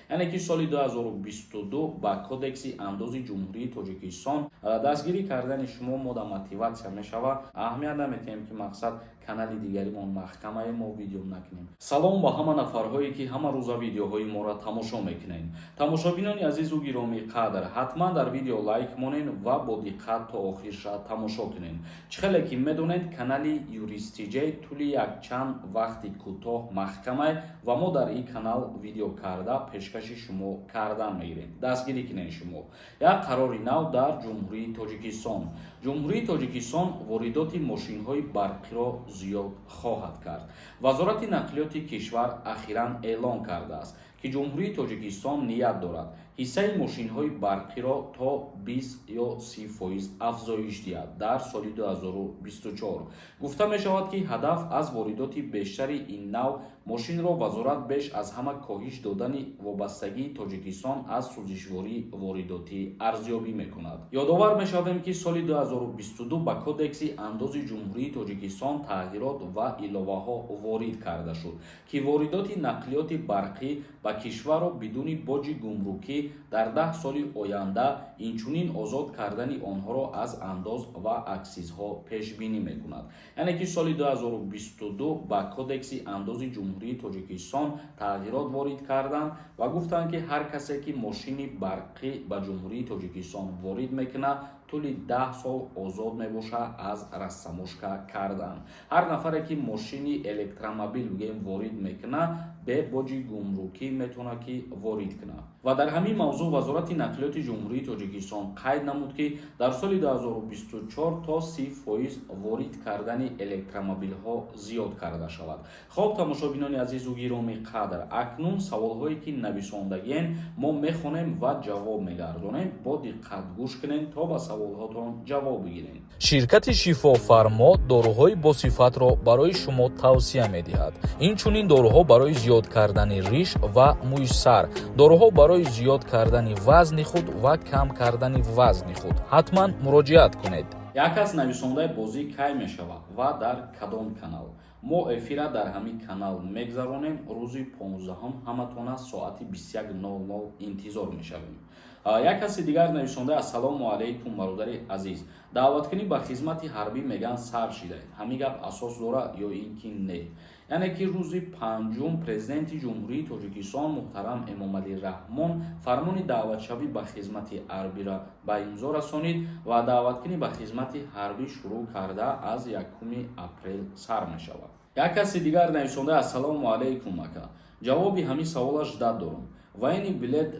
Яъне ки соли 2022 ба Кодекси андози Ҷумҳурии Тоҷикистон. Дастгирӣ кардани шумо мода мотиватсия мешавад. Аҳамият наметиҳем, ки мақсад канали дигаримон маҳкамае, мо видео накунем. Салом ба ҳама нафарҳое, ки ҳама рӯза видеоҳои моро тамошо мекунед. Тамошобинони азизу гиромӣ қадр, ҳатман дар видео лайк монен ва бо диққат то охирша тамошо кунед. Чӣ хеле ки медонед, канали Юристиҷей тӯли якчанд вақти кӯтоҳ маҳкамае ва мо дар ин канал видео карда пешкаши шумо кардан мегирем. Дастгирӣ кунед шумо. Як қарори нав дар Ҷумҳурии Тоҷикистон. Ҷумҳурии Тоҷикистон воридоти мошинҳои барқиро зиёд хоҳад кард. Вазорати нақлиёти кишвар ахиран эълон кардааст, ки Ҷумҳурии Тоҷикистон ният дорад ҳиссаи мошинҳои барқиро то 20 ё 30% афзоиш диҳад дар соли 2024. Гуфта мешавад, ки ҳадаф аз воридоти бештари ин нав мошинро вазорат беш аз ҳама коҳиш додани вобастагии Тоҷикистон аз сӯзишвории воридотӣ арзёбӣ мекунад. Ёдовар мешавем, ки соли 2022 ба Кодекси андози Ҷумҳурии Тоҷикистон тағйирот ва иловаҳо ворид карда шуд, ки воридоти нақлиёти барқӣ ба кишварро бидуни боҷи гумрукӣ дар 10 соли оянда, инчунин озод кардани онҳоро аз андоз ва аксизҳо пешбинӣ мекунад. Яъне ки соли 2022 ба Кодекси андози Ҷумҳурии Тоҷикистон тағйирот ворид карданд ва гуфтанд, ки ҳар касе ки мошини барқӣ ба Ҷумҳурии Тоҷикистон ворид мекунад, тӯли 10 сол озод мебошад аз растаможка кардан. Ҳар нафаре ки мошини электромобил, бигӯем, ворид мекунад, бе боҷи гумрукӣ метавонад ки ворид кунад. Ва дар ҳамин мавзӯъ Вазорати нақлиёти Ҷумҳурии Тоҷикистон қайд намуд, ки дар соли 2024 то 30% ворид кардани электромобилҳо зиёд карда шавад. Хоб, тамошобинони азизу гиромӣ қадр, акнун саволҳое ки нависондагиен, мо мехонем ва ҷавоб мегардонем. Бо диққат гӯш кунед, то ба саволҳотон ҷавоб бигирем. Ширкати Шифофармо доруҳои босифатро барои шумо тавсия медиҳад. Инчунин доруҳо барои зиёд кардани риш ва мӯи сар, доруҳо барои зиёд кардани вазни худ ва кам кардани вазни худ. Ҳатман муроҷиат кунед. Як кас нависондаи: бозӣ кай мешавад ва дар кадом канал? Мо эфира дар ҳамин канал мегзаронем рӯзи 15-ум. Ҳаматона соати 21:00 интизор мешавем. Як каси дигар нависонда: ассалому алайкум, бародари азиз, даъваткунӣ ба хизмати ҳарбӣ меган сар шидаед, ҳамин гап асос дорад ё ин ки не? Яъне ки рӯзи 5-ум Президенти Ҷумҳурии Тоҷикистон муҳтарам Эмомалӣ Раҳмон фармони даъватшавӣ ба хизмати ҳарбиро ба имзо расонид ва даъваткунӣ ба хизмати ҳарбӣ шурӯъ карда аз 1 апрел сар мешавад. Як каси дигар нависонда: ассалому алайкум, ака, ҷавоби ҳамин савола ждать дорам. Военный билет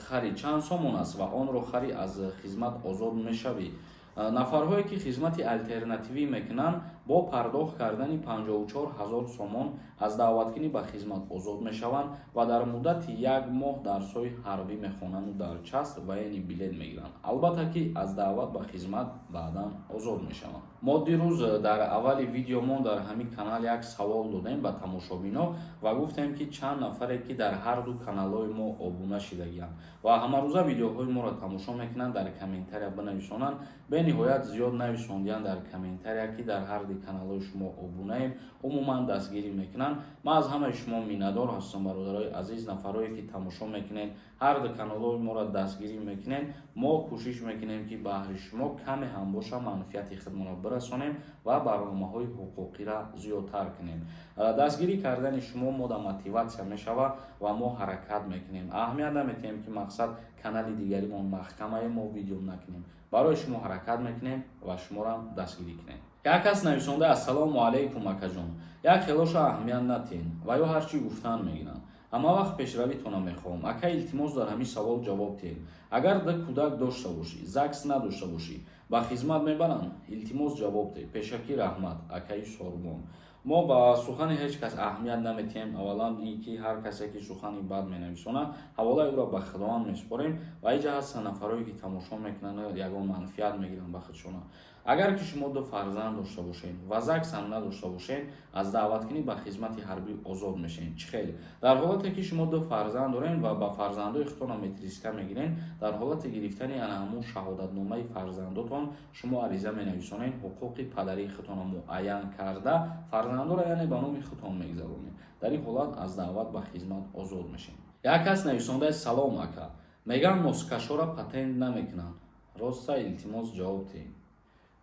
хари чанд сомон аст ва онро хари, аз хизмат озод мешавӣ? Нафарҳое ки хизмати алтернативӣ мекунанд, бо пардохт кардани 54 ҳазор сомон аз даъваткунӣ ба хизмат озод мешаванд ва дар муддати як моҳ дарсҳои ҳарбӣ мехонанду дар часть военный билет мегиранд. Албатта ки аз даъват ба хизмат баъдан озод мешаванд. Мо дирӯз дар аввали видеомон дар ҳамин канал як савол додем ба тамошобино ва гуфтем, ки чанд нафаре ки дар ҳарду каналҳои мо обуна шидагианд ва ҳамарӯза видеоҳои моро тамошо мекунанд, дар комментария бинависонанд. Бениҳоят зиёд нависондиянд дар комментария, ки дар ҳарди каналҳои шумо обунаем, умуман дастгирӣ мекунанд. Ман аз ҳамаи шумо миннатдор ҳастам, бародарои азиз, нафарое ки тамошо мекунед, ҳарду каналҳои моро дастгирӣ мекунед. Мо кӯшиш мекунем, ки баҳри шумо каме ҳам боша манфиати худмонро бирасонем ва барномаҳои ҳуқуқиро зиёдтар кунем. Дастгирӣ кардани шумо мода мотиватсия мешавад ва мо ҳаракат мекунем. Аҳамият наметиҳем, ки мақсад канали дигаримон маҳкамае, мо видео накунем. Барои шумо ҳаракат мекунем ва шуморам дастгирӣ кунем. Як кас нависонда: ассалому алайкум, акаҷон, як хелоша аҳамият натиҳен ва ё ҳар чӣ гуфтан мегиранд. Ҳама вақт пешравитона мехоҳам, ака. Илтимос, дар ҳамин савол ҷавоб диҳед: агар ду кӯдак дошта бошӣ, ЗАГС надошта бошӣ, ба хизмат мебаранд? Илтимос, ҷавоб диҳ. Пешакӣ раҳмат, акаи Сорбон. Мо ба сухани ҳеҷ кас аҳамият наметиҳем. Аввалан ин ки ҳар касе ки сухани бад менависонад, ҳаволаи ӯро ба Худованд месупорем. Ва иҷа ҳастанд нафарое ки тамошо мекунанд, ягон манфиат мегиранд ба худшона. Агар ки шумо ду фарзанд дошта бошед ва ЗАГСам надошта бошед, аз даъваткунӣ ба хизмати ҳарбӣ озод мешавед. Чӣ хел? Дар ҳолате ки шумо ду фарзанд доред ва ба фарзандои худтона метриска мегиред, дар ҳолати гирифтани ана ҳамун шаҳодатномаи фарзандотон шумо ариза менависонед, ҳуқуқи падарии худтонро муайян карда, фарзандоро яъне ба номи худтон мегузаронед. Дар ин ҳолат аз даъват ба хизмат озод мешавед. Як кас нависондаи: «Салом, ака, меган, носкашора патент намекунанд, роста? Илтимос, ҷавоб диҳед».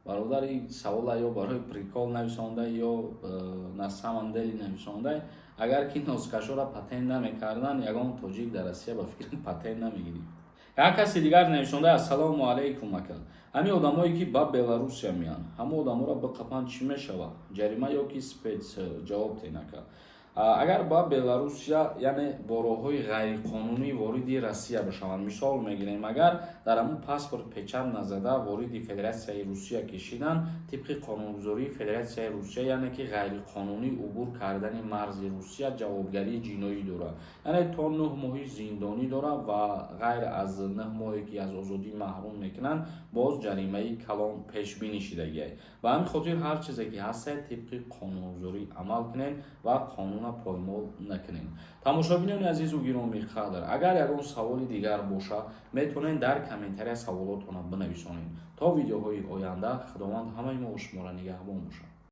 Бародари, савола ё барои прикол нависонда, ё на самом деле нависонда. Агар ки носкашора патент намекарданд, ягон тоҷик дар Россия, ба фикрам, патент намегирифт. Як каси дигар нависонда: «Ассалому алайкум, ака, ҳамин одамое, ки ба Беларусия меянд, ҳамон одаморо биқапанд, чӣ мешавад? Ҷарима ё ки спец? Ҷавоб диҳед, ака». Агар ба Беларусия, яъне бо роҳҳои ғайриқонунӣ вориди Россия бишаванд, мисол мегирем, агар дар ҳамун паспорт печат назада вориди Федератсияи Русия кашиданд, тибқи қонунгузории Федератсияи Русия, яъне ки ғайриқонунӣ убур кардани марзи Русия ҷавобгарии ҷиноӣ дорад, яъне то 9 моҳи зиндонӣ дорад ва ғайр аз 9 моҳе, ки аз озодӣ маҳрум мекунанд, боз ҷаримаи калон пешбинӣ шидагиай. Ба ҳамин хотир ҳар чизе ки ҳастед, тибқи қонунгузорӣ амал кунед ва қонунро поймол накунед. Тамошобинони азизу гиромӣ қадр, агар ягон саволи дигар боша, метавонед дар комментария саволотонро бинависонед. То видеоҳои оянда Худованд ҳамаи мо шуморо нигаҳбон бошад.